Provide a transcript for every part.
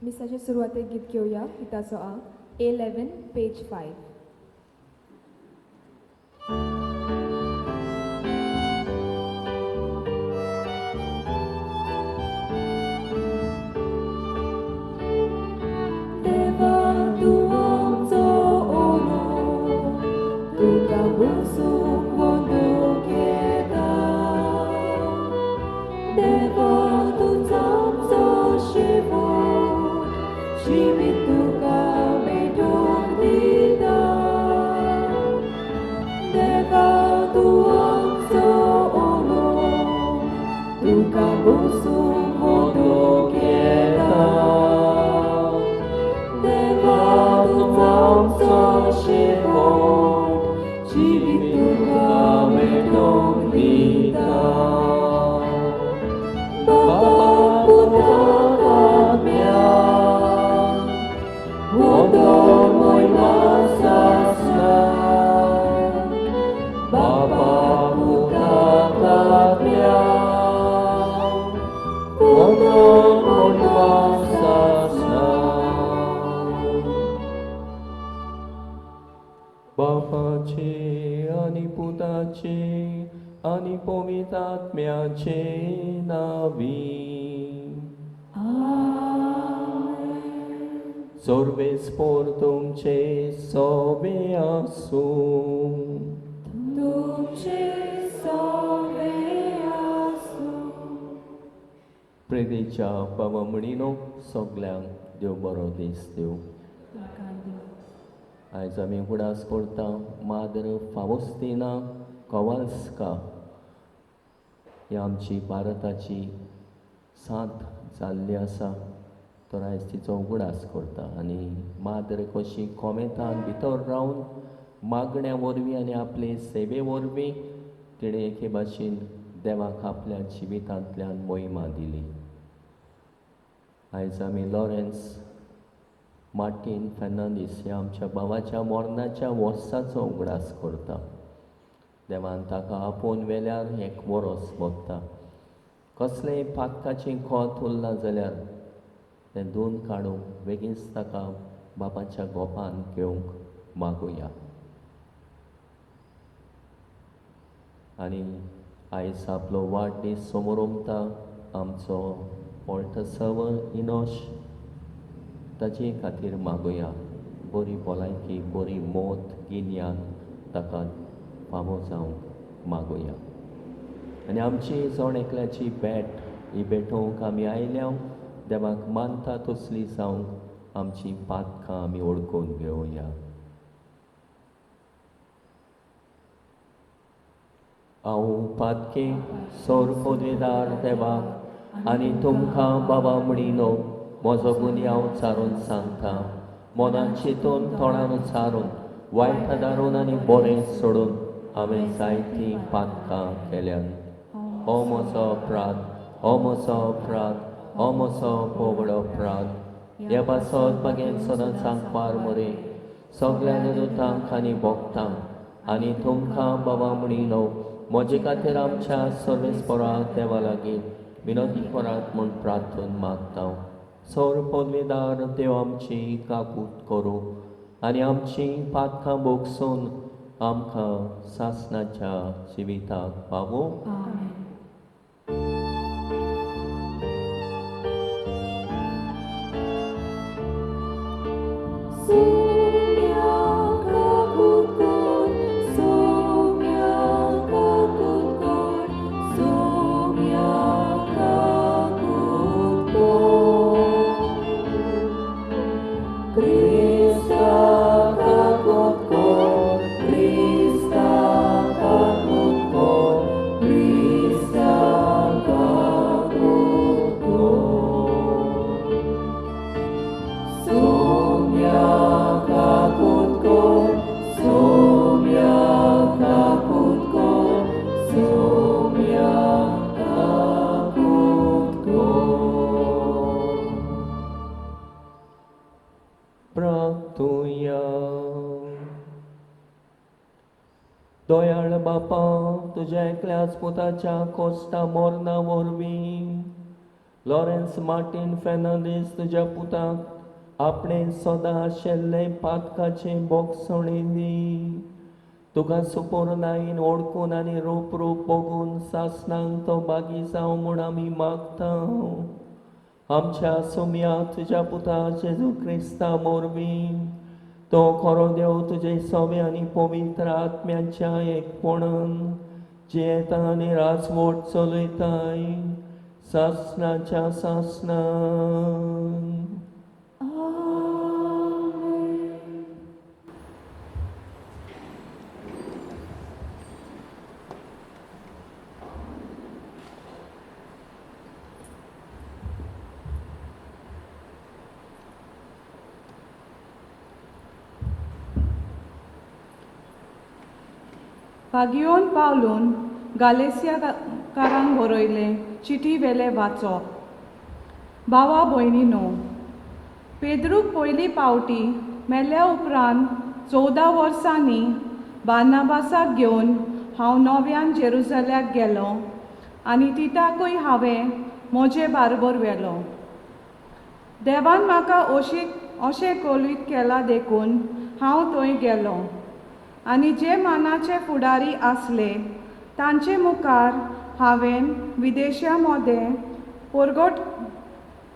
मिसाचे सुरवातेक गीत घेवया हिताचो आंक 11 पेज 5. देवा तूं आमचो ओनो, तुका बसूंक वंदूंक येता. देवा तूंच आमचो शेवट, जिवीत तुका भेटोवंक दिता. देवा तूं आमचो ओनो, तुका बसूंक वंदूंक येता. देवा तूंच आमचो शेवट, जिवीत तुका भेटोवंक दिता. बाबा पुताक आत्म्याक, वंदो मोहिमा सासणाक. बाबा पुताक आत्म्याक, वंदो मोहिमा सासणाक. बापाचे आनी पुताचे आनी पवित्र आत्म्याचे नांवी. सर्वेस्पोर तुमचे सोबे आसूं. तुमचे सोबे आसूं. प्रेरीच्या बाबा म्हणिनो सगल्यांक देव बरो दीस दिवं. तुमकां दिवं. आयज आमी उगडास करता माद्र फावस्तिना कोवाल्स्का ही आमची भारताची साथ जाल्ली आसा, तर आयज तिचो उगडास करता. आनी माद्र कशी कोमेंतान भितर रावन मागण्या वरवीं आनी आपले सेवे वरवीं तिणें एके भाशेन देवाक आपल्या जिवितांतल्यान मोहिमा दिली. आयज आमी लॉरेन्स मार्टीन फेर्नांदीस ह्या आमच्या भावाच्या मरणाच्या वर्साचो उगडास करता. देवान ताका आपोवन वेल्यार एक वरोस भोगता. कसलेंय पातकाचें खोत उरलां जाल्यार तें धुवन काडूंक बेगीनच ताका बापाच्या गोपान घेवंक मागुया. आनी आयज आपलो वाडदीस समोरमता आमचो पॉल्टसव इनोश, ताचे खातीर मागुया. बरी भलायकी, बरी मोत, गिन्यान ताका फावो जावंक मागुया. आनी आमची जण एकल्याची भेट ही भेटोवंक आमी आयल्या, देवाक मानता तसली जावंक आमची पातकां आमी ओळखून घेवया. हांव पातके सोर पदवेदार देवाक आनी तुमकां बाबा म्हणिनो म्हजो गुन्यांव चारून सांगता. मनान चिंतून, तोंडान उच्चारून, वायट दारून आनी बरें सोडून हांवें जायतीं पातकां केल्यान. हो म्हजो अपराध, हो म्हजो अपराध, हो म्हजो व्हडलो अपराध. ह्या पासत मागीर सदांच सांगपार मरे सगळ्या दुतांक आनी भोगतांक आनी तुमकां बाबा म्हणिनो म्हजे खातीर आमच्या सर्वेस्पराक देवा लागीं विनंती करात म्हूण प्रार्थन मागता. सर पदवेदार देव आमची काकूत करूं आनी आमची पातकां भोगसून आमकां सासणाच्या जिविताक पावूं. आमेन. सोम्या काकूत कर, सोम्या काकूत कर, सोम्या काकूत कर. क्रिस्ता काकूत कर, क्रिस्ता काकूत कर, क्रिस्ता काकूत कर. सोम्या काकूत कर, सोम्या काकूत कर, सोम्या काकूत कर. प्रार्थुया. दयाळ बापा, तुज्या एकल्याच पुताच्या कोश्टा मरणा वरवीं लॉरेन्स मार्टीन फेर्नांदीस तुज्या पुताक आपणें सदां आशिल्लें पातकाचें बोगसणें दी. तुका सुपोरनायन ओडकून आनी रोप रोप बगून सासणांक तो बागी जावं म्हूण आमी मागता. आमच्या सोम्या तुज्या पुता जेजू क्रिस्ता मोरवीं तो खरो देव तुजे सोमे आनी पवित्र आत्म्याच्या एकपणान जियेता आनी राजवट चलयताय सासणाच्या सासणान. पागियोन पावलून गालेसियाकारांक बरयलें चिटी वेलें वाचप. भावा भयणीनो, पेद्रूक पयली पावटी मेल्या उपरांत 14 वर्सांनी बार्नाबासाक घेवन हांव नव्यान जेरुजल्याक गेलो आनी तिताकूय हांवें म्हजे बारबर व्हेलो. देवान म्हाका अशें कळीत केलां देखून हांव थंय गेलो आनी जे मानाचे फुडारी आसले तांचे मुखार हांवें विदेशा मदें परगट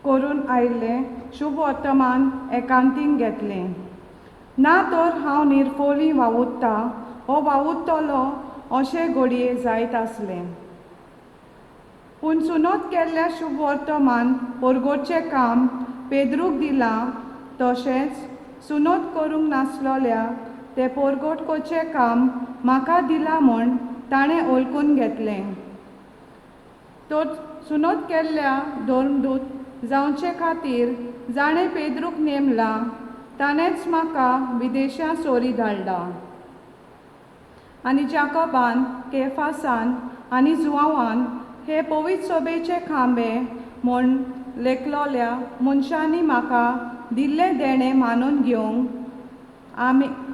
करून आयिल्लें शुभवर्तमान एकांतीन घेतलें. ना तर हांव निर्फोली वावुरता वो वावुरतलो अशें घडये जायत आसलें. पूण सुनोत केल्ल्या शुभवर्तमान परगटचें काम पेद्रूक दिलां तशेंच सुनोत करूंक नासलोल्या तें परगट करचें काम म्हाका दिलां म्हूण ताणें वळखून घेतलें. तर सुनोत केल्ल्या धर्मदूत जावचे खातीर जाणें पेद्रूक नेमलां ताणेंच म्हाका विदेशां सोरी धाडला. आनी जाकोबान, केफासान आनी जुआवान हे पवित्र सभेचे खांबे म्हूण लेखलोल्या मनशांनी म्हाका दिल्लें देणें मानून घेवंक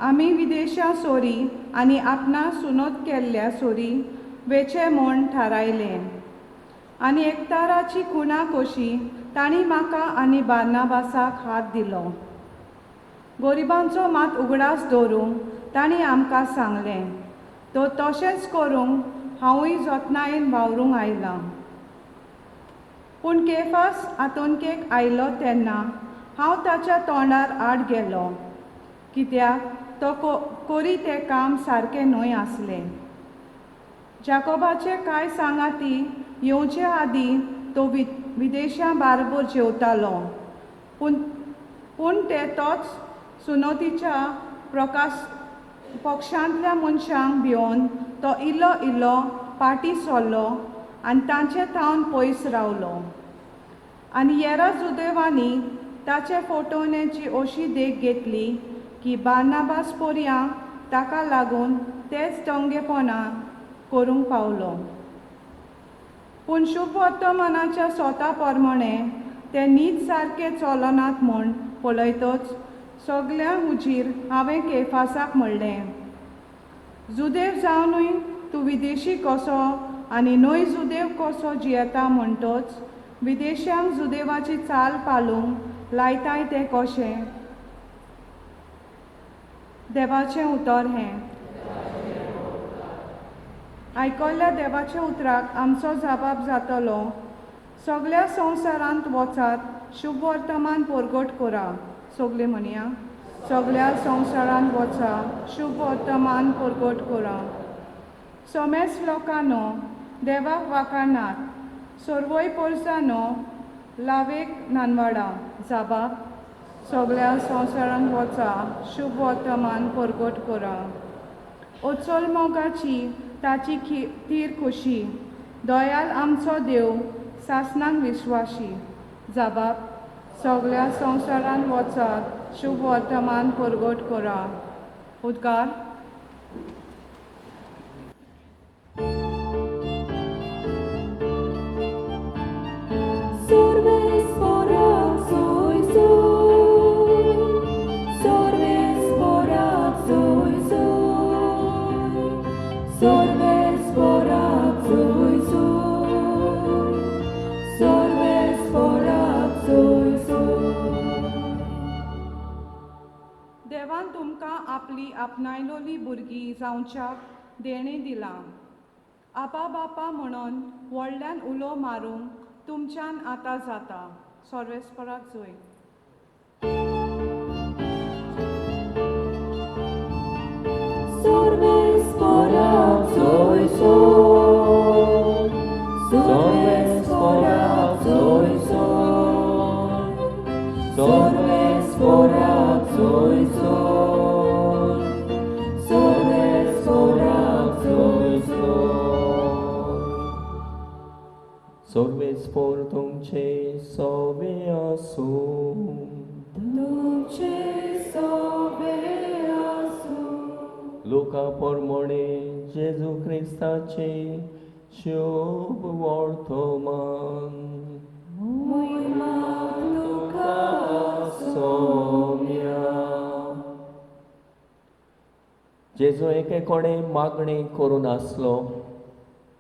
आमी विदेशां सोरी आनी आपणा सुनोत केल्ल्या सोरी वेचें म्हूण थारायलें. आनी एकताराची खुणा कशी तांणी म्हाका आनी बार्नाबासाक हात दिलो. गरिबांचो मात उगडास दवरूंक तांणी आमकां सांगलें, तर तशेंच करूंक हांवूय जतनायेन वावरूंक आयलां. पूण केफास आतोनकेक आयलो तेन्ना हांव ताच्या तोंडार आड गेलो, कित्याक तो करी तें काम सारकें न्हय आसलें. जाकोबाचे कांय सांगाती येवचे आदीं तो विदेशां बारबर जेवतालो, पूण ते तोच सुनोतीच्या पक्षांतल्या मनशांक भिवन तो इल्लो इल्लो पाटी सरलो आनी तांचे थावन पयस रावलो. आनी येरा जुदेवांनी ताचे फटवणेची अशी देख घेतली की बार्नाबास पोरयां ताका लागून तेच दंगेपणां करूंक पावलो. पूण शुभवर्तमानाच्या स्वता प्रमाणे ते नीत सारके चलनात म्हूण पळयतच सगळ्यां हुजीर हांवें केफासाक म्हणलें, जुदेव जावनूय तूं विदेशी कसो आनी न्हय जुदेव कसो जियेता म्हणटच विदेशांक जुदेवाची चाल पालूंक लायताय तें कशें? देवाचें उतर हें. आयकल्ल्या देवाच्या उतराक आमचो जबाब जातलो, सगळ्या संवसारांत वचात, शुभवर्तमान परगट करा. सगळे म्हणया, सगळ्या संवसारांत वचा, शुभवर्तमान परगट करा. समेस्त लोकांनो देवाक वाखाणात, सर्वय पोरसानो लावेक नानवाडा. जबाब, सगळ्या संवसारांत वचा, शुभवर्तमान परगट करा. अचल मोगाची ताची तीर खोशी, दयाल आमचो देव सासणांक विश्वाशी. जबाब, सगळ्या संवसारांत वचात, शुभवर्तमान परगट करा. उद्गार. Sorves porac soy soy, sorves आपली आपणायलोली भुरगीं जावच्याक देणें दिलां. आपा बापा म्हणून व्हडल्यान उलो मारूंक तुमच्यान आतां जाता. सर्वेस्पराक जोय. Sorves Zoy Sorves zoy Sorves zoy Sorves zoy Sorves por तुमचे सोबे आसूं. तुमचे सोबे आसूं. लुका प्रमाणे जेजू क्रिस्ताचे शुभ वर्तमान. मोहिमा तुका. सोम्या. जेजू एके कडेन मागणी करून आसलो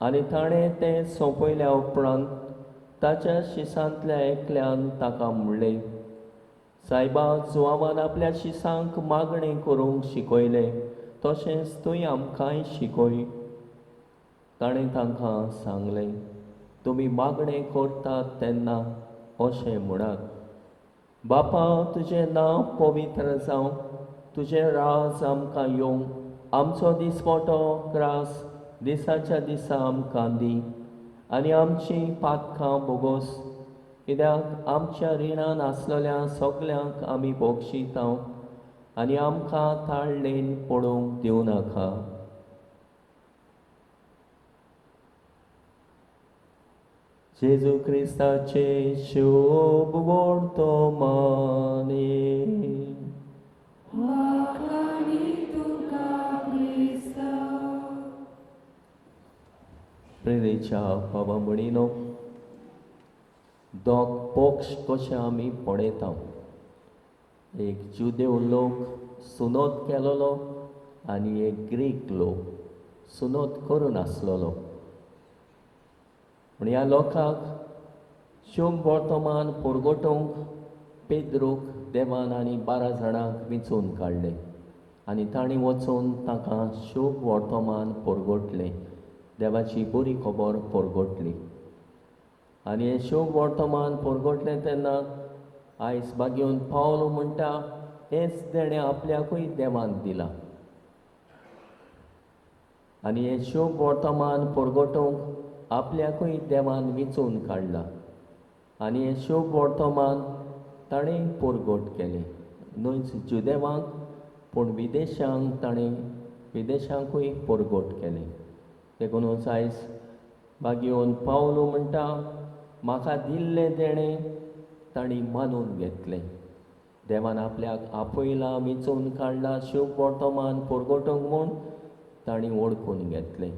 आनी ताणें तें सोंपयल्या उपरांत ताच्या शिसांतल्या एकल्यान ताका म्हणलें, सायबा, जुवामान आपल्या शिसांक मागणी करूंक शिकयलें तशेंच तूंय आमकांय शिकय. ताणें तांकां सांगलें, तुमी मागणें करतात तेन्ना अशें म्हणात, बापा, तुजें नांव पवित्र जावं, तुजें राज आमकां येवं, आमचो दिसपटो ग्रास दिसाच्या दिसा आमकां दी आनी आमचीं पातकां बोगोस, कित्याक आमच्या रिणान आसलेल्या सगल्यांक आमी बक्षिता, आनी आमकां ताळलेन पडूंक दिवं नाका. जेजू क्रिस्ताचे शुभ वर्तमाने. वाखाणी तुका क्रिस्ता. प्रेरेच्या बाबा म्हणिनो, दोग पक्ष कशे आमी पळयता. एक जुदेव लोक सुनोत केलोलो आनी एक ग्रीक लोक सुनोत करून आसलेलो. पूण ह्या लोकांक शुभ वर्तमान परगटोवंक पेद्रूक देवान आनी 12 जाणांक विंचून काडले आनी तांणी वचून तांकां शुभ वर्तमान परगटलें, देवाची बरी खबर परगटली. आनी हें शुभ वर्तमान परगटलें तेन्ना आयज बागेवन पावलो म्हणटा, हेंच देणें आपल्याकूय देवान दिलां आनी हें शुभ वर्तमान परगटोवंक आपल्याकूय देवान विंचून काडलां आनी हें शुभ वर्तमान ताणें परगट केलें, न्हयच जुदेवांक पूण विदेशांक, ताणें विदेशांकूय परगट केलें. देखूनच आयज बागेवन पावलो म्हणटा, म्हाका दिल्लें देणें तांणी मानून घेतलें. देवान आपल्याक आपयला, विंचून काडला शुभ वर्तमान परगटोवंक म्हूण तांणी वळखून घेतलें.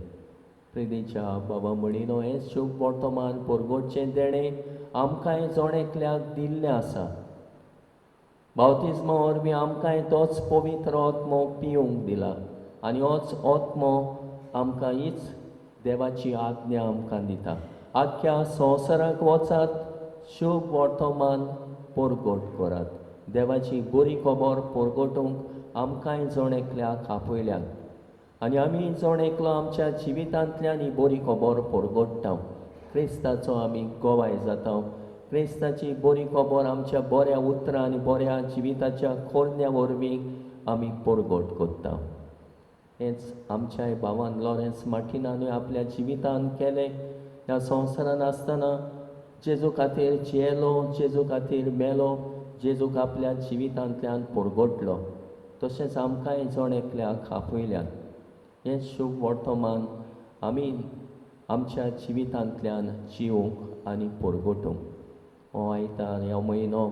प्रितीच्या बाबा म्हणिनो, हें शुभ वर्तमान परगटचें देणें आमकांय जण एकल्याक दिल्लें आसा. बावतिज्मा वरवीं आमकांय तोच पवित्र आत्मो पिवंक दिला आनी होच आत्मो आमकां हीच देवाची आज्ञा आमकां दिता, आख्ख्या संवसाराक वचात, शुभ वर्तमान परगट करात. देवाची बरी खबर परगटोवंक आमकांय जण एकल्याक आपयल्यात आनी आमी जण एकलो आमच्या जिवितांतल्यान ही बरी खबर परगट्टा. क्रिस्ताचो आमी गवाय जाता. क्रिस्ताची बरी खबर आमच्या बऱ्या उतरां आनी बऱ्या जिविताच्या कोरण्या वरवीं आमी परगट करता. हेंच आमच्याय भावान लॉरेन्स मार्टिनानूय आपल्या जिवितान केलें. ह्या संवसारान आसतना जेजू खातीर जियेलो, जेजू खातीर मेलो, जेजूक आपल्या जिवितांतल्यान परगटलो. तशेंच आमकांय जण एकल्याक आपयल्यात. हें शुभ वर्तमान आमी आमच्या जिवितांतल्यान जिवंक आनी परगटूंक. हो आयतार, ह्या म्हयनो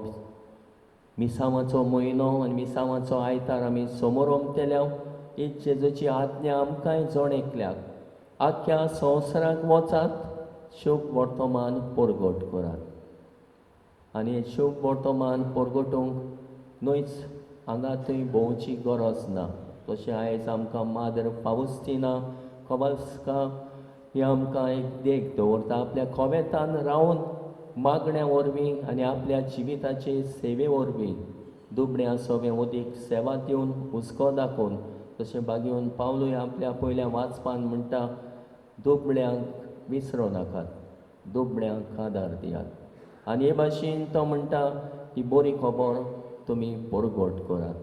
मिसांवाचो म्हयनो आनी मिसांवाचो आयतार आमी समोरमतल्या ही जेजूची आज्ञा आमकांय जण एकल्याक, आख्ख्या संवसाराक वचात, शुभ वर्तमान परगट करात. आनी हें शुभ वर्तमान परगटोवंक न्हयच हांगा थंय भोंवची गरज ना. तशें आयज आमकां मादर फावस्तिना कोवाल्स्का ही आमकां एक देख दवरता. आपल्या कोवेंतान रावन मागण्या वरवीं आनी आपल्या जिविताचे सेवे वरवीं दुबण्या सगळें उदीक सेवा दिवन हुस्को दाखोवन तशें बागेवन पावलूय आपल्या पयल्या वाचपान म्हणटा दुबळ्यांक विसरो नाकात, दुबळ्यांक आदार दियात. आनी हे भाशेन तो म्हणटा ही बरी खबर तुमी परगट करात.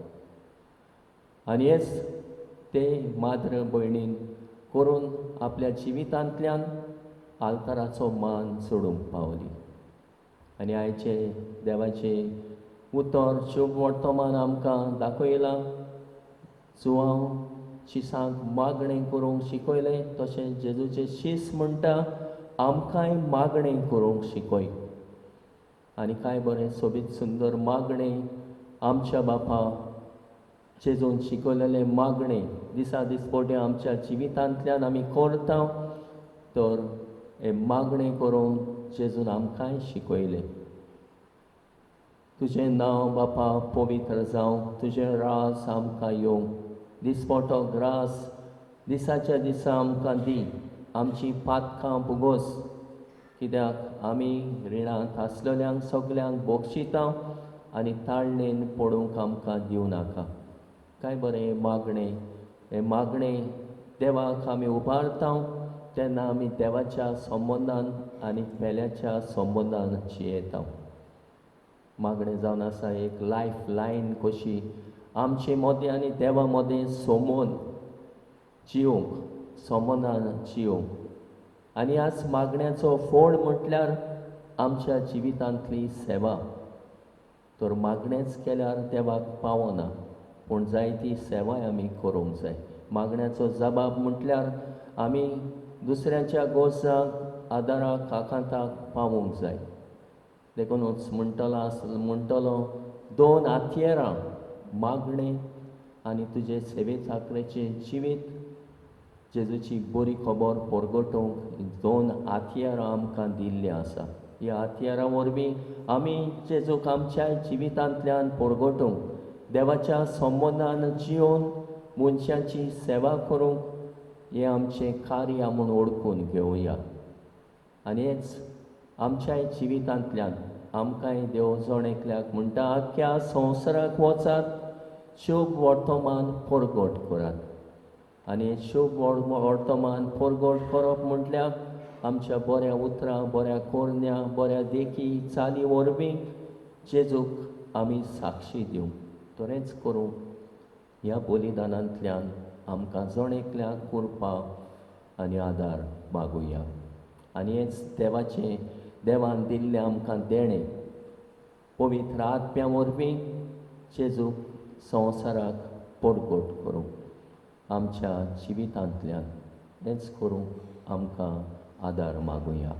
आनी हेच ते माद्र भयणीन करून आपल्या जिवितांतल्यान आल्ताराचो मान सोडूंक पावली. आनी आयचे देवाचें उतर शुभ वर्तमान आमकां दाखयलां. जुवांव शिसांक मागणें करूंक शिकयलें, तशें जेजूचें शीस म्हणटा आमकांय मागणें करूंक शिकय. आनी कांय बरें सोबीत सुंदर मागणें आमच्या बापा जेजून शिकयलेलें मागणें दिसा दिसपट्टे आमच्या जिवितांतल्यान आमी करता तर हें मागणें करूंक जेजून आमकांय शिकयलें. तुजें नांव बापा पवित्र जावं, तुजें रास आमकां येवं, दिसपटो ग्रास दिसाच्या दिसा आमकां दी, आमची पातकां भुगोस, कित्याक आमी रिणांत आसलेल्यांक सगल्यांक बक्षिता आनी ताळणेन पडूंक आमकां दिवं नाका. काय बरें मागणें, हें मागणें देवाक आमी उबारता तेन्ना आमी देवाच्या संबंदान आनी पेल्याच्या संबंदान जियेता. मागणें जावन आसा एक लायफ लायन कशी आमचे मदें आनी देवा मदें सोमोन जिवंक, सोमोनान जिवंक. आनी आज मागण्याचो फोड म्हटल्यार आमच्या जिवितांतली सेवा. तर मागणेंच केल्यार देवाक पावना, पूण जायती सेवाय आमी करूंक जाय. मागण्याचो जबाब म्हटल्यार आमी दुसऱ्यांच्या गोसाक आदाराक आकांताक पावूंक जाय. देखूनच म्हणटलो म्हणटलो दोन हातयेरां मागणें आनी तुजे सेवे चाकरेचें जिवीत जेजूची बरी खबर परगटोवंक दोन हातयेरां आमकां दिल्लीं आसा. ह्या हातयेरां वरवीं आमी जेजूक आमच्या जिवितांतल्यान परगटोवंक, देवाच्या संबंदान जिवन मनशाची सेवा करूंक हें आमचें कार्य म्हूण ओळखून घेवया. आनी हेंच आमच्याय जिवितांतल्यान आमकांय देव जण एकल्याक म्हणटा आख्ख्या संवसाराक वचात, शुभ वर्तमान परगट करात. आनी शुभ वर्तमान परगट करप म्हटल्यार आमच्या बऱ्या उतरां, बऱ्या कोरण्या, बऱ्या देखी चाली वरवीं जेजूक आमी साक्षी दिवंक. तरेंच करूंक ह्या बलिदानांतल्यान आमकां जण एकल्याक कृपा आनी आदार मागुया. आनी हेंच देवाचें देवान दिल्लें आमकां देणें पवित्र आत्म्या वरवीं जेजूक संवसाराक परगट करूंक आमच्या जिवितांतल्यान हेंच करूंक आमकां आदार मागुया.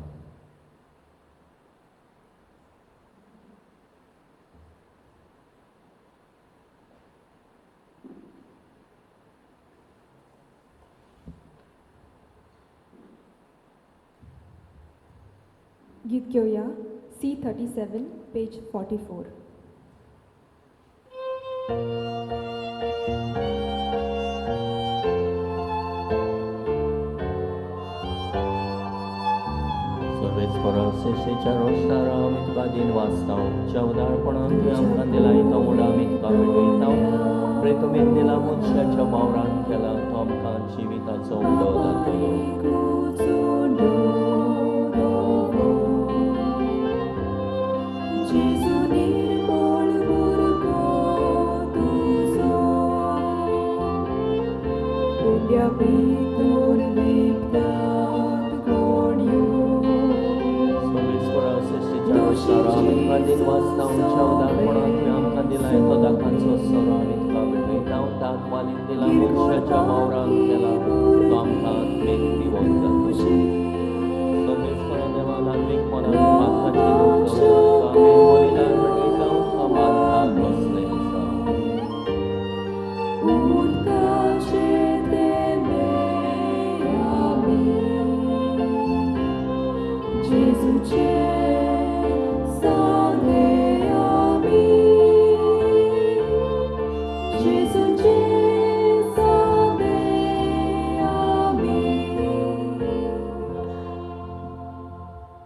गीत घेवया C37 page 44. सर्वेस्परा सेसेच्या रोस्तारा आमी तुका दिन वाचता, उदारपणान तुवें आमकां दिला तो उडा आमी तुका भेटयता. प्रेतुमेन दिला मनशाच्या वावरान केला तो आमकां जिविताचो उडो जातलो.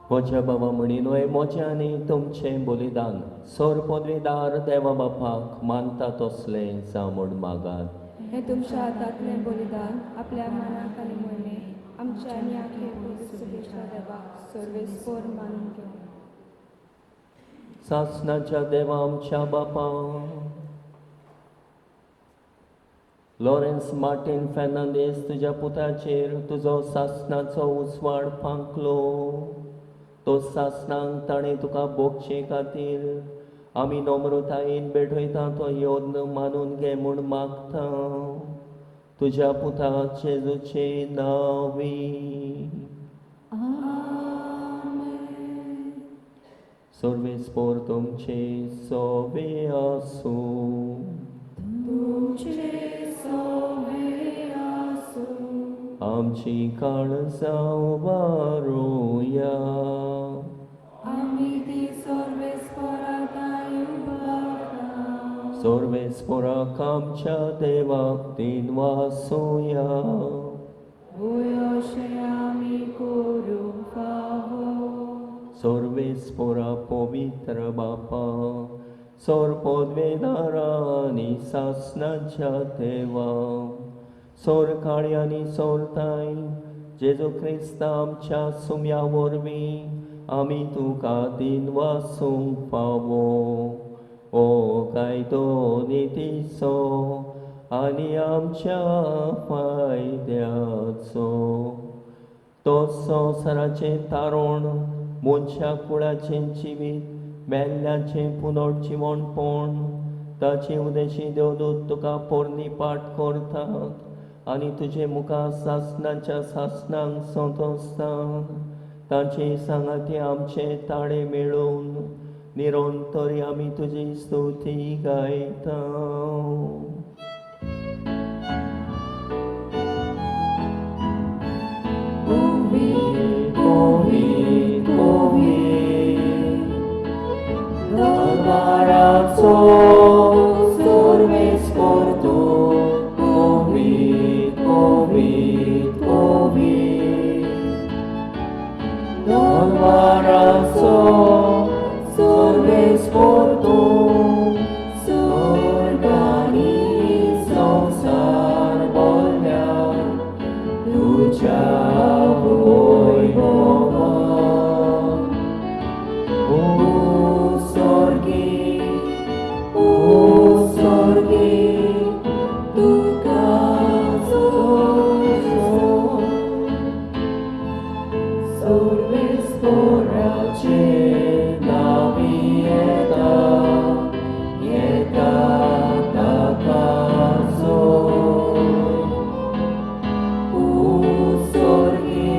म्हज्या बाबा म्हणिनो भयणीनो, म्हजें आनी तुमचें बलिदान सोर पदवीदार देवा बापाक मानता तसलें जावं म्हूण मागात. हें तुमच्या हातांतलें बलिदान आपल्या मनाक आनी मोहिमे आमच्या आनी आखे पवित्र देवाक सर्वेस्पोर मानून घेवं. सासणाच्या देवा आमच्या बापा, लॉरेन्स मार्टीन फेर्नांदीस तुज्या पुताचेर तुजो सासणाचो उजवाड फांकलो. तो सासणांक ताणें तुका भोगचे खातीर आमी नम्रतायेन भेटयता तो यत्न मानून घे म्हूण मागता. तुज्या पुता जेजूचे नांवी. सर्वेस्पोर तुमचे सोबे आसूं. तुमचे सोबे आसूं. आमची काळजां उबारुया. आमी ती सर्वेस्पोरा उबारता. सर्वेस्पोराक आमच्या देवाक दिनवासुया. वय अशें आमी करूंक फावो. सर्वेस्पोरा पवित्र बापा, सोर पदवेदारा आनी सासणाच्या देवा, सोर काळी आनी सोरताय जेजू क्रिस्ता आमच्या सुम्या वरवीं आमी तुका दिनवासूंक फावो. ओ कायदो नितीचो आनी आमच्या फायद्याचो, तो संवसाराचें तारण, मनशा कुळाचें जिवीत, मेल्ल्याचें पुनर्जिवणपण, ताचे उदेशी देवदूत तुका पोरणी पाठ करतात आनी तुजे मुखार सासणाच्या सासणांक संतोसतात. ताचे सांगाती आमचे ताळे मेळोवन निरंतर आमी तुजी स्तुती गायता. दरबाराचो सर्वेस्पोर तूं पवित्र पवित्र पवित्र. दरबाराचो सर्वेस्पोर तूं, स्वर्ग आनी संवसार भरल्या तुज्या वैभवान. ओ स्वर्गी तुका सर्वेस्पोराचे नांवी येता, येता ताका जोर. ओ स्वर्गी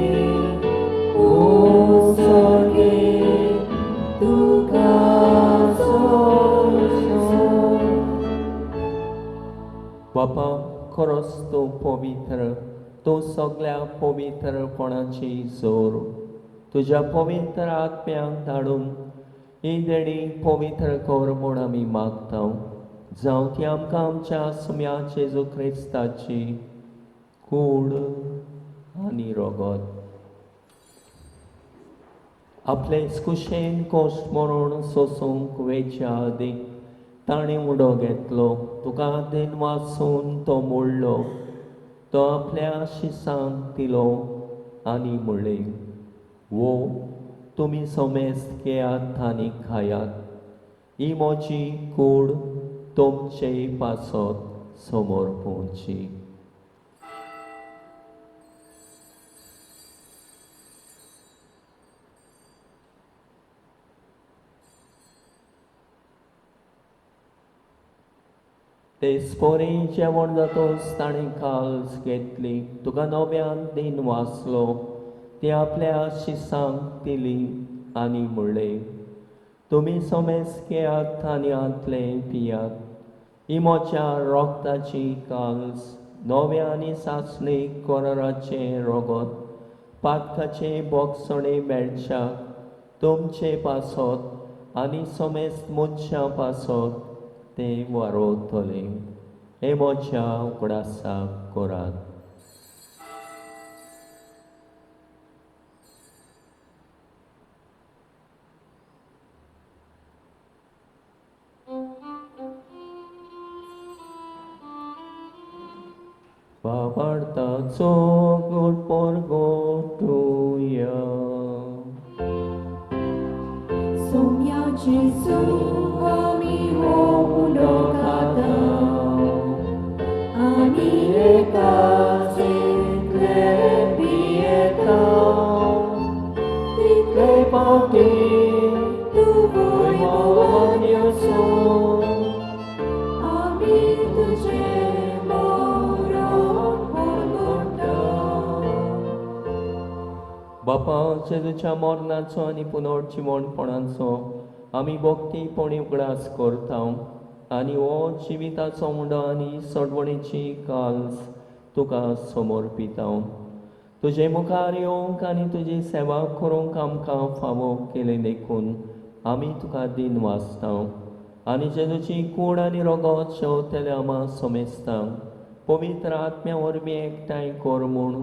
तुका जोर. बापा, खरोच तूं पवित्र, तूं सगळ्या पवित्रपणाची जोर. तुज्या पवित्र आत्म्याक धाडून ही देणी पवित्र कर म्हूण आमी मागता. जावं ती आमकां आमच्या सुम्या जेजू क्रिस्ताची कूड आनी रगत. आपले कुशेन कोश्ट मरण सोसूंक वेच्या आदीं ताणें उडो घेतलो, तुका दिनवासून तो मोडलो, तो आपल्या शिसांक दिलो आनी म्हणलें, वो तुमी समेस्त घेयात आनी खायात, ही म्हजी कूड तुमचे पासत समोर पोवची. ते स्पोरी जेवण जातच ताणें काल्स घेतली, तुका नव्यान दिन वाचलो, ती आपल्या शिसांक दिली आनी म्हणलें, तुमी समेस्त घेयात आनी हांतलें पियात, ही म्हज्या रोगताची काल्स, नव्या आनी सासणी कराराचें रगत, पातकाचें बोगसणें मेळच्याक तुमचे पासत आनी समेस्त मनशां पासत तें वारोवतलें. हें म्हज्या उगडासाक करात. बाबार्थाचो गोड परगटुया. सोम्या जेजू आमी हो उंडो खाता आनी एकाच इतले पियेता तितले फावटी तूं भगवान येसू आमी तुजें मरण परगट्टा. बापा, जेजूच्या मरणाचो आनी पुनर्जिवणपणाचो आमी भक्तीपणी उगडास करता आनी हो जिविताचो उंडो आनी सोडवणेची काल्स तुका समर्पिता. तुजे मुखार येवंक आनी तुजी सेवा करूंक आमकां फावो केली देखून आमी तुका दिन वाचता आनी जेजूची कूड आनी रगत शेवतले आमा समेस्तांक पवित्र आत्म्या वरवीं एकठांय कर म्हूण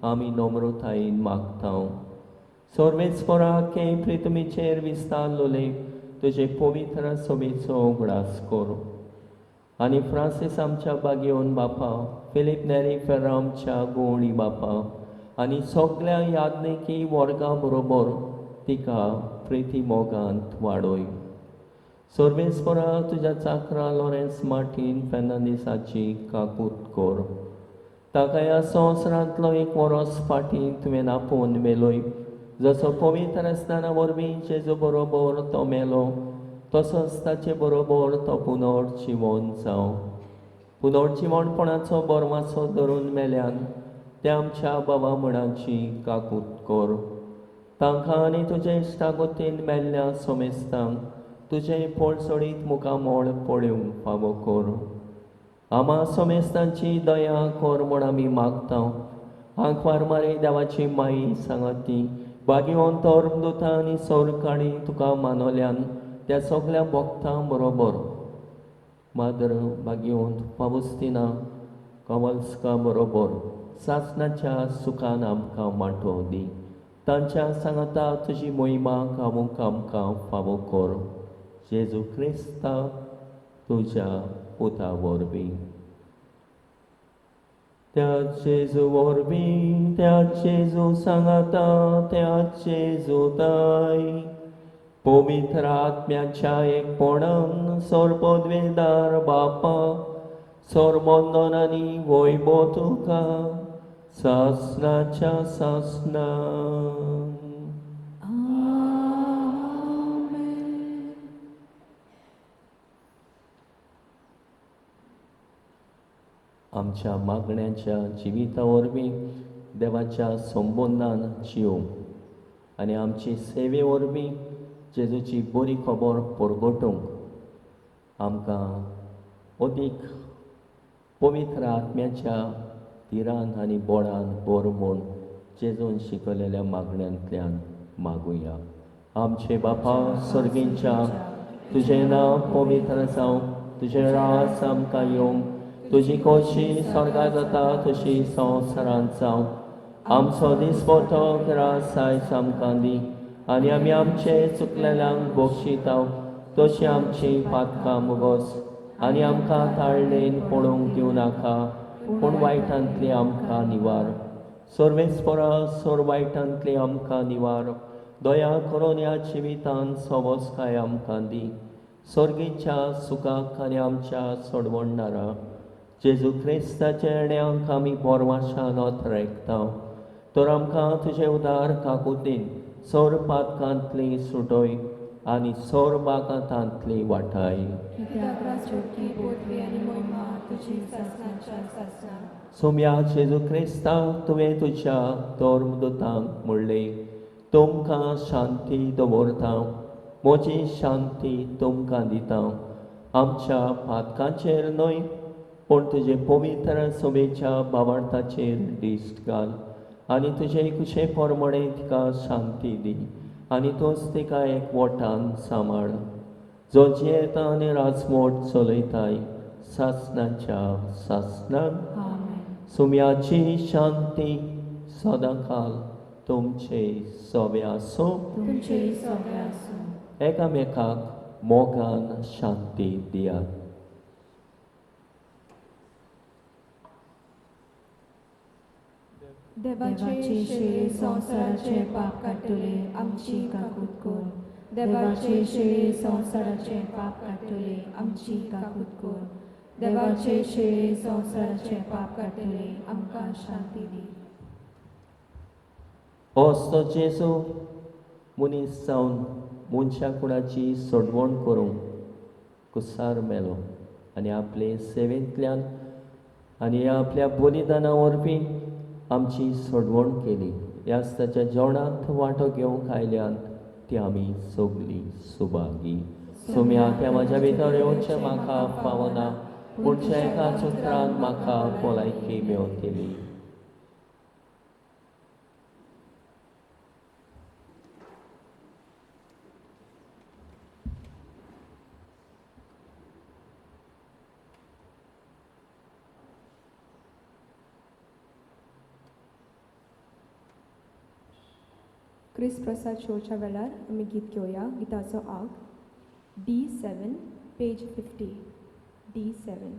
आमी नम्रतायेन मागता. सर्वेस्पराके प्रितमीचेर विस्तारलोले तुजे पवित्र सभेचो उगडास कर आनी फ्रांसीस आमच्या बागेवन बापा, फिलीप नेरी फेर्रा आमच्या गोवणी बापा आनी सगल्या याज्ञिकी वर्गा बरोबर तिका प्रिती मोगांत वाडय. सर्वेस्परा, तुज्या चाकरा लॉरेन्स मार्टीन फेर्नांदीसाची काकूत कर. ताका ह्या संवसारांतलो एक वरोस फाटीं तुवें आपोवन मेलोय. जसो पवित्र स्नाना वरवीं जेजू बरोबर तो मेलो तसोच ताचे बरोबर तो पुनर्जिवन जावं. पुनर्जिवणपणाचो बरवासो धरून मेल्यान त्या आमच्या बाबा म्हणाची काकूत कर. तांकां आनी तुजे इश्टागतीन मेल्ल्या सोमेस्तांक तुजें पळसोडीत मुखामळ पळोवंक फावो कर. आमा सोमेस्तांची दया कर म्हूण आमी मागता. आंकवार मारे देवाची माई सांगाती बागेवन धर्मदुतां आनी सोरकाणी तुका मानवल्यान त्या सगल्या भक्तां बरोबर माद्र बागेवन पावस्तिना कवल्स्का बरोबर सासणाच्या सुखान आमकां वांटो दी. तांच्या सांगाता तुजी मोहिमा गावूंक आमकां फावो कर. जेजू क्रिस्ता तुज्या पुता वरवीं. त्या जेजू वरवीं, त्या जेजू सांगाता, त्या जेजू ताय पवित्र आत्म्याच्या एकपणान सर्वपदवेदार बापा, सर्वंदन आनी वैभव तुका सासणाच्या सासणां. आमेन. आमच्या मागण्याच्या जिविता वरवीं देवाच्या संबंदान जिवंक आनी आमची सेवे वरवीं जेजूची बरी खबर परगटूंक आमकां अदीक पवित्र आत्म्याच्या तिरान आनी बोळान बोर म्हूण जेजून शिकयलेल्या मागण्यांतल्यान मागुया. आमचे बापा सर्गींच्या, तुजें नांव पवित्र जावं, तुजें राज आमकां येवं, तुजी खोशी स्वर्गात जाता तशी संवसारांत जावं. आमचो दिसपटो रास आयज आमकां दी आनी आमी आमचे चुकलेल्यांक बक्षिता तशी आमची पातकां मुगोस आनी आमकां ताळणेन पळोवंक दिवं नाका, पूण वायटांतली आमकां निवार. सर्वेस्परा, सोर वायटांतली आमकां निवार. दया करून ह्या जिवितान सवसकाय आमकां दी. सर्गीच्या सुखाक आनी आमच्या सोडवणदारा जेजू क्रिस्ताच्या येण्यांक आमी बोरवाशान अथरेकता. तर आमकां तुजे उदार काकुतीन सोर पातकांतली सुटय आनी सोर बाकातांतली वाटाय. कित्याक राजवटी, पदवी आनी मोहिमा तुजी सासणाच्या सासणां. सोम्या जेजू क्रिस्ता, तुवें तुज्या धर्मदुतांक म्हणलें, तुमकां शांती दवरता, म्हजी शांती तुमकां दिता. आमच्या पातकांचेर न्हय पूण तुजे पवित्र सभेच्या बावार्थाचेर दिश्ट घाल आनी तुजे कुशे प्रमाणे तिका शांती दी आनी तूंच तिका एक वटान सांबाळ, जो जियेता आनी राजमोट चलयताय सासणाच्या सासणाक. सुम्याची शांती सदांकाल तुमचे सोबे आसूं. तुमचेय सोबे आसूं. एकामेकाक मोगान शांती दियात. देवाचे शेळे संवसाराचे पाप काडटले, आमची काकूत कर. देवाचे शेळे संवसाराचे पाप काडटले, आमची काकूत कर. देवाचे शेळे संवसाराचे पाप काडटले, आमकां शांती दी. असो जेजू मनीस जावन मनशा कुणाची सोडवण करूंक कुसार मेलो आनी आपले सेवेंतल्यान आनी आपल्या बलिदाना वरवीं आमची सोडवण केली. ह्याच ताच्या जेवणांत वांटो घेवंक आयल्यान ती आमी सगलीं सुभागी. सोम्या त्या म्हज्या भितर येवचें म्हाका फावना, पूण एका उतरान म्हाका भलायकी मेवतली. क्रिस्त प्रसाद शोच्या वेळार आमी गीत घेवया. गिताचो आग D7 page 50 D7.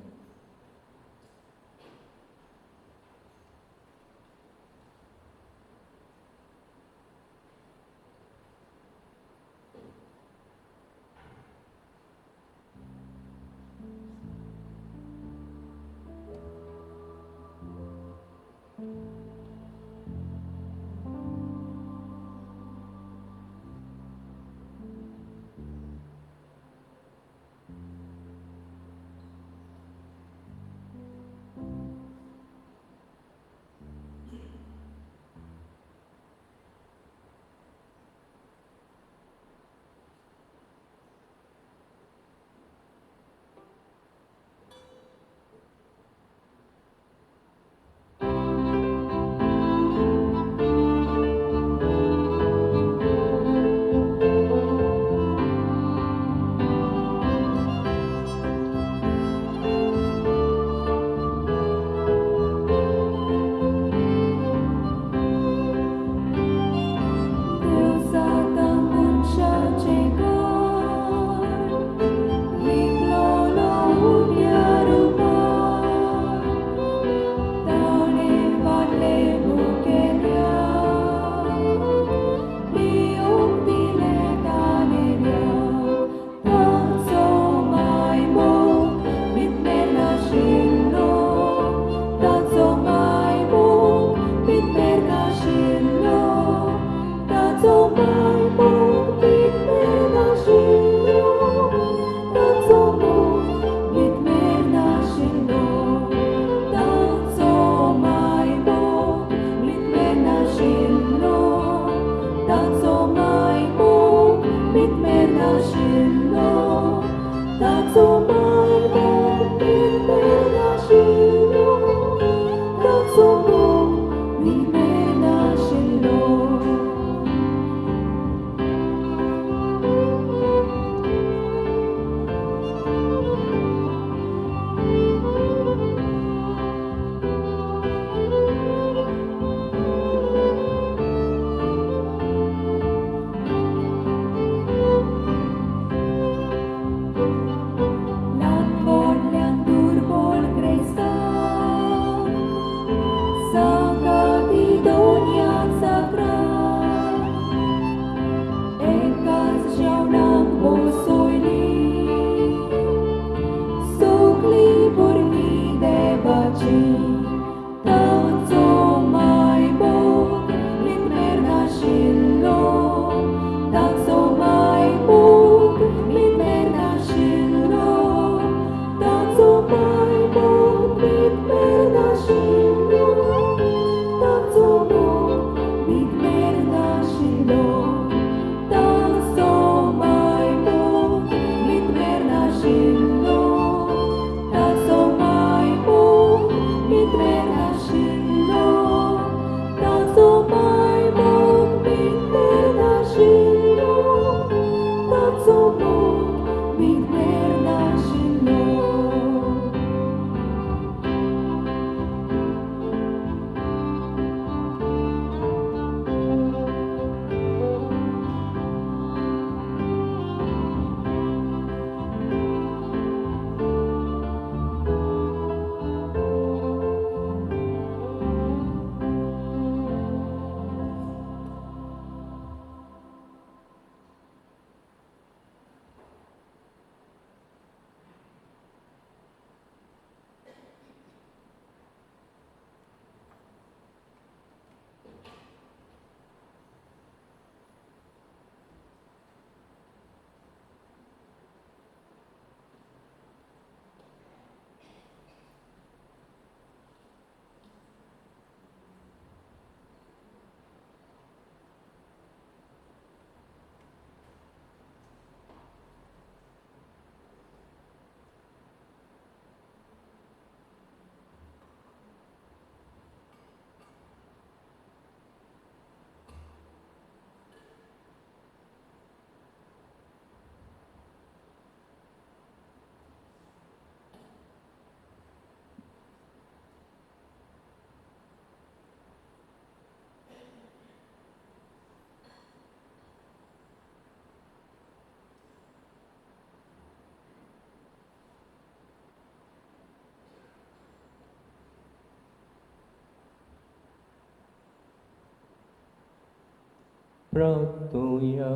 प्रार्थुया.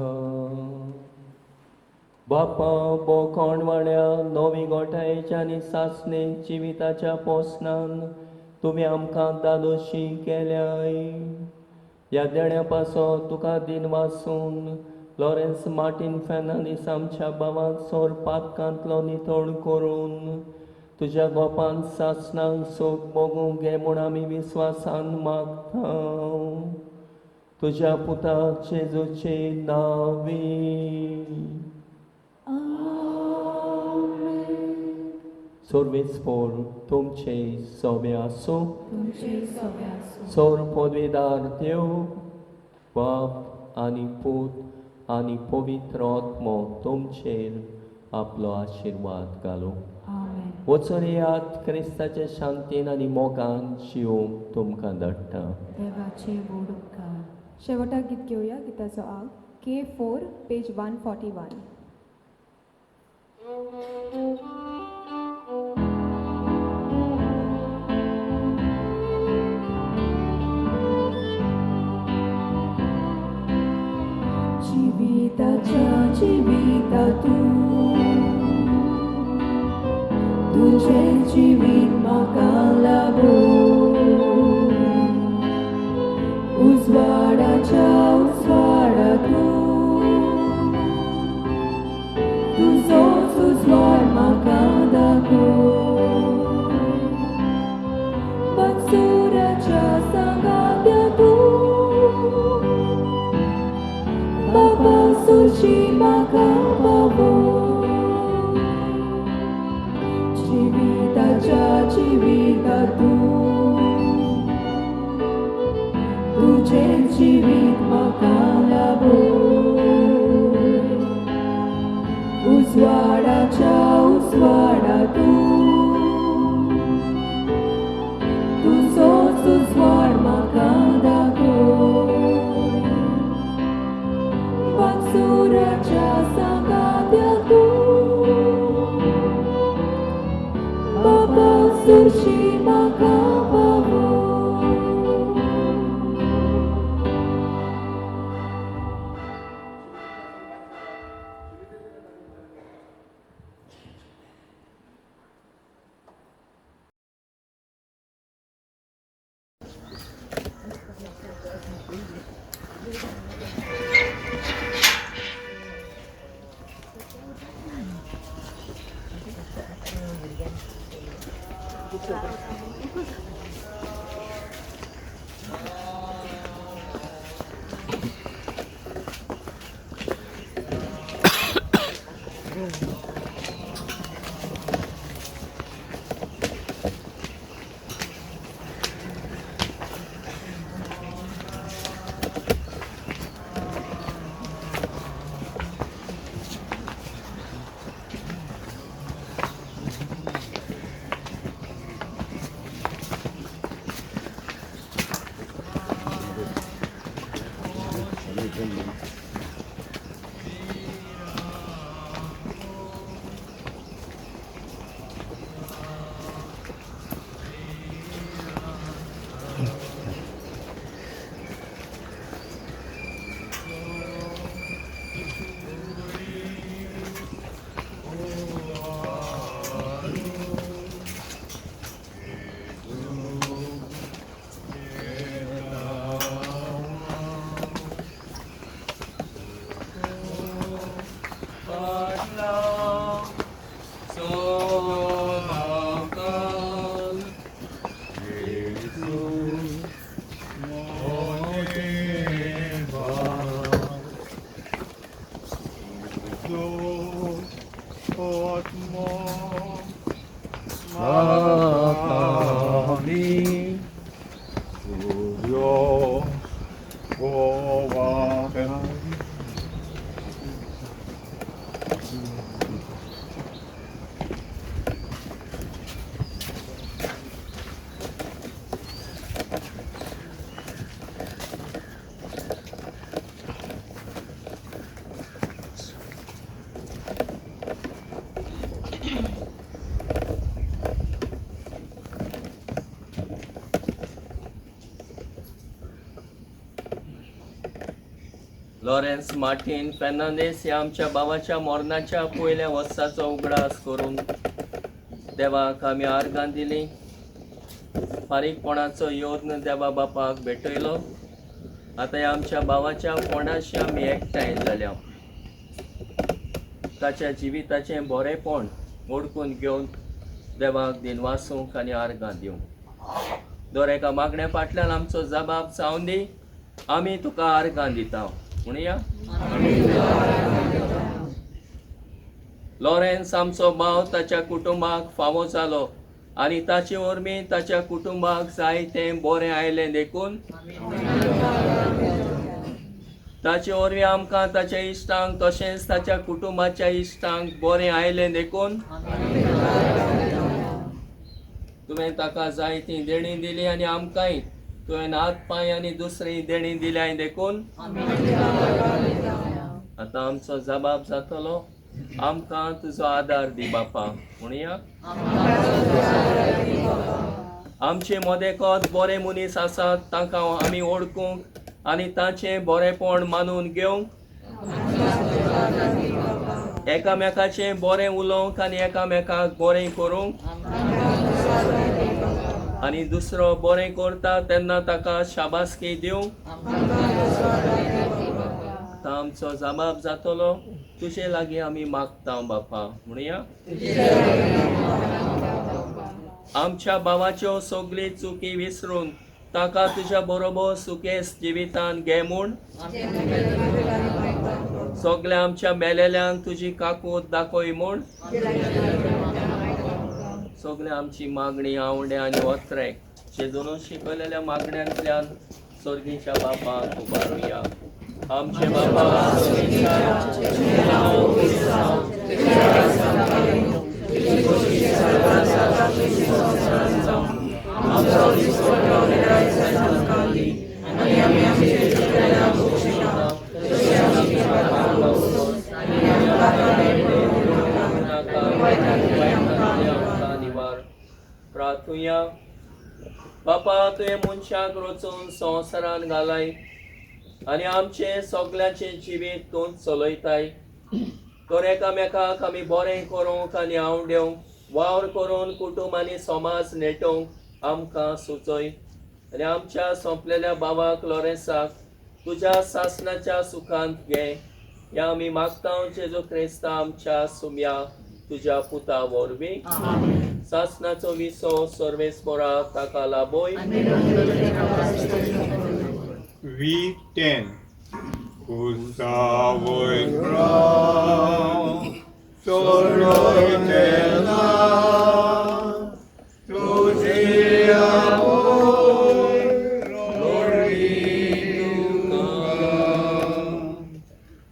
बापा बोकोणवाड्या नवी गोठायेच्या आनी सासणे जिविताच्या पोसनान तुमी आमकां दादोशी केल्याय. ह्या देण्या पासो तुका दिनवासून लॉरेन्स मार्टीन फेर्नांदीस आमच्या भावाक सोर पातकांतलो नितळ करून तुज्या गोपान सासणांक सोग भोगूंक घे म्हूण आमी विस्वासान मागता. तुज्या पुता जेजूचे नांवी. सर्वेस्पोर तुमचे सोबे आसूं. तुमचे सोबे आसूं. सोर पदवेदार देव बाप आनी पूत आनी पवित्र आत्मो तुमचेर आपलो आशिर्वाद घालूं. आमेन. वचून येयात क्रिस्ताचे शांतीन आनी मोगान जिवंक तुमकां धाडटा. देवाचे व्हड उपकार. शेवटाक गीत घेवया. गिताचो आग K4 page 141. जिविताच्या जिविता तूं तुजें जिवीत म्हाका लाभो, उजवाडाच्या उजवाडा तूं तुजोच उजवाड म्हाका दाखो, बत्सुराच्या सांगात्या तूं बाबा सुरशी म्हाका पावो, जिविताच्या जिविता तूं तुजें जिवीत म्हाका लाभो, उजवाडाच्या उजवाडा तूं तुजोच उजवाड म्हाका दाखो, वात्सुराच्या सांगात्या तूं बाबा सुरशी म्हाका पावो. लॉरेन्स मार्टीन फेर्नांदीस ह्या आमच्या भावाच्या मरणाच्या पयल्या वर्साचो उगडास करून देवाक आमी आर्गां दिली. फारीकपणाचो यत्न देवा बापाक भेटयलो. आतां ह्या आमच्या भावाच्या फोंडाशी आमी एकठांय जाल्या. ताच्या जिविताचें बरेंपण ओडकून घेवन देवाक दिनवासूंक आनी आर्गां दिवंक. दर एका मागण्या फाटल्यान आमचो जबाब जावन दी. आमी तुका आर्गां दिता म्हणया. लॉरेन्स आमचो भाव ताच्या कुटुंबाक फावो जालो आनी ताचे वरवीं ताच्या कुटुंबाक जाय तें बरें आयलें देखून ताचे वरवीं आमकां ताच्या इश्टांक तशेंच ताच्या कुटुंबाच्या इश्टांक बरें आयलें देखून तुवें ताका जाय ती देणी दिली आनी आमकांय तुवें हात पांय आनी दुसरी देणी दिल्याय देखून आतां आमचो जबाब जातलो. आमकां तुजो आदार दी बापा म्हणया. आमचे मदेकत बरे मनीस आसात तांकां आमी वळखूंक आनी तांचें बरेंपण मानून घेवंक, एकामेकाचें बरें उलोवंक आनी एकामेकाक बरें करूंक आनी दुसरो बरें करता तेन्ना ताका शाबासकी दिवंक. आतां आमचो जबाब जातलो. तुजे लागीं आमी मागता बापा म्हणया. आमच्या भावाच्यो सगळी चुकी विसरून ताका तुज्या बरोबर सुकेस जिवितान घे म्हूण सगळ्या आमच्या मेलेल्यांक तुजी काकूत दाखय म्हूण सगळ्या आमची मागणी आवडे आनी ओत्रे जेजून शिकयलेल्या मागण्यांतल्यान सर्गीच्या बापाक उबारुया. आमचे बापा प्रार्थुया. बापा तुवें मनशाक रचून संवसारान घालाय आनी आमचें सगल्यांचें जिवीत तूं चलयताय. तर एकामेकाक आमी बरें करूंक आनी आवडेवंक वावर करून कुटुंब आनी समाज नेटोवंक आमकां सुचय आनी आमच्या सोंपलेल्या भावाक लॉरेन्साक तुज्या सासणाच्या सुखांत घे. ह्या आमी मागता जेजू क्रिस्ता आमच्या सुम्या तुज्या पुता वरवीं. सासणाचो विसो सर्वेस्परा ताका लाभोय. V10. Kusavoy Brown, Soloy Tena, Tuzia Boy, Lori Duka,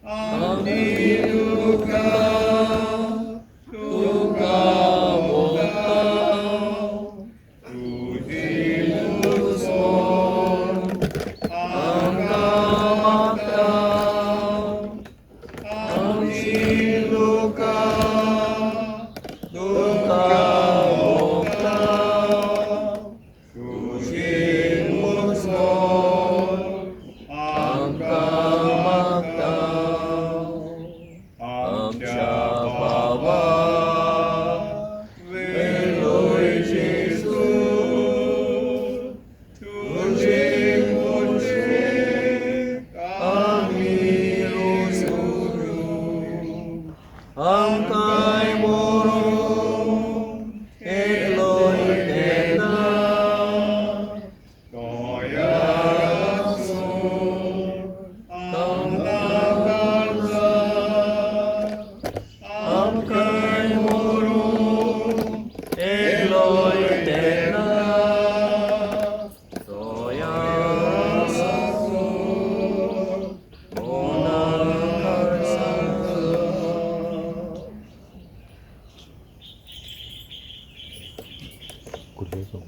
Amni Duka, Duka Moka, Tuzi Muson, Kulezo.